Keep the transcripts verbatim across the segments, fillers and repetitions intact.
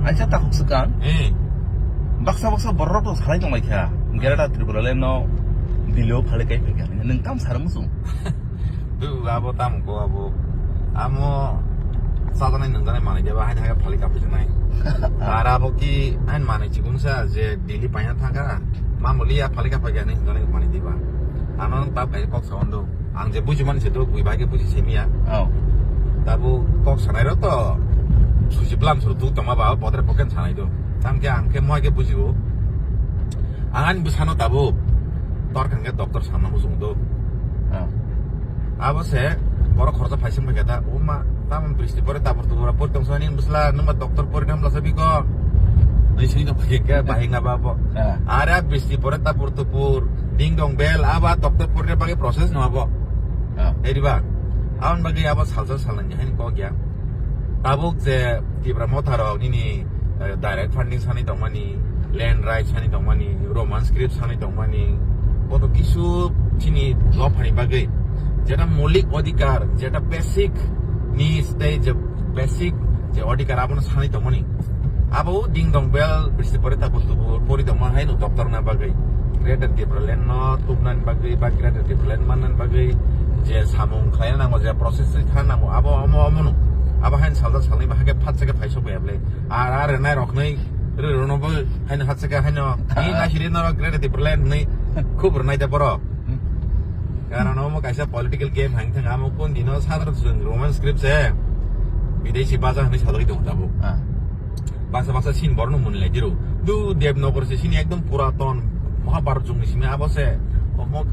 Acha takhuk swkang. Eh. Baksa baksa borok rok salai tong lai kha. Greater Tripura Land no Delhi o phalai kai phaikha. Nwng tam sar muchung. Du abo tam ko abo. Amo sadanai nungdanai manai jaba hai hai phalai ka phaikha nai. Ara abo ki hai manai chigun sa je Delhi paina thangkha. Mamuli ya phalai ka phaikha nai nungdanai manai diba. Ano tap kai kok sa ondo. Ang je buji mani se do, bui bai ke buji simi ya. Oh. Tabu kok sanai ro to, suji plan suru tu toma ba, bodre poken sanai do. Tam ke ang ke moi ke buji bo. Ang ani bwsano tabu, tor kang ke doctor sama muchung do. Oh. Abo se, borok khoroksa phaising bai kata, o ma, tamon bristi pore tabur tubura pore tong sani bwsla, nungba doctor pore nam lasa biko. Nai sini no ke ke bahing aba bo. Ah. Ara bristi pore tabur tubur, ding dong bel, aba doctor pore bagwi process no abo. Ah. Eri ba, aboni bagwi abo salsa salnani haini kok ya. Tabuk je Tipra Motha rok nini, eh, direct funding sani tongmani, land rights sani tongmani, Roman script sani tongmani, koto kisu chini dophani bagwi, jeta moulik odhikar, jeta basic needs tei je basic je odhikar abono sani tongmani. Abo ding dong bel, bristi pore tabuk tubur, pori tongma hai no doctor na bagwi. Greater Tipraland no tubnani bagwi, ba Greater Tipraland mannani bagwi, je samung khlaina nango, je process kha nango, abo omo omo no. Abo hain salda salnai ba hake phat sake phai sok ya ble. Ar, ar nai rok nai, re ro no bo, hain hat sake hain no, ni na siri no Greater Tipraland nai, khub rwnai da boro. Karon omo kaisa political game hang thang, amo kun dino sadar Roman script se, bidesi baja hwnwi sadagwi tong tabo. Ah. Baksa baksa sin borno mun lai diro. Du Devnagar se sini ekdom puraton Mahabharat jugni simi abo se. Omo,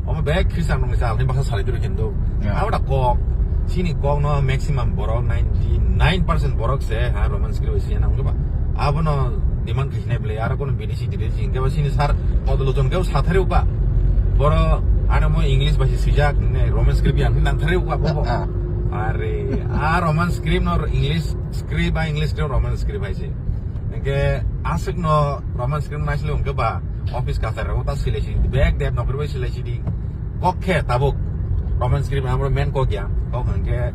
omo bek Christian rokni chal ni baksa salai diro kintu. Ya. Abo da kok. Sini kok no maximum borok ninety nine percent borok se ha Roman script se na ungba. Abo no demand khasinai bele aro kono bini si dire jing ke sini sar model jon ke sathare uka. Boro ano mo English ba si sijak ne Roman script yang nang thare uka bobo. Ah. Are a Roman script no English script ba English script Roman script hai se. Hingke aswk no Roman script naisle hingke ba office kachar rogo ta silai sidi bag dep nokri bai silai sidi kok khe tabuk Roman script amro main kok ya kok hingke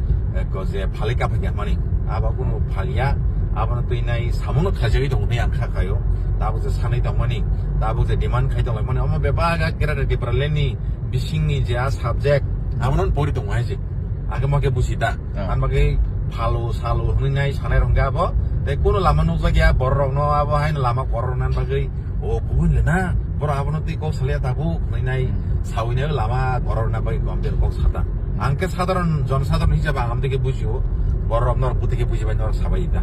ko je phali kapha ya mani abo kunu phaliya abono twinai samuno khaijagwi tongo tei ang kha khayo tabuk je sanai tongmani tabuk je demand khai tonglaimani omo bebak a kera de Tipraland ni bisingni je a subject abono pori tongo hai je age mo khe busi da. Ah. Ang bagwi phalo salo hwnwi nai sanai rok hwnkhe abo tei kuno lama nukjakya borok rokno abo haino lama korok rwna bagwi o kubun le na borok abono twi kok salya tabuk hwnwi nai Hmm. sawi nai lama korok rwna bagwi komter kok sata. Ang khe sadharon jon sadharon hisab ang amtwi khe bujio borok rok norok bwtwi khe bujibai norok sabai da.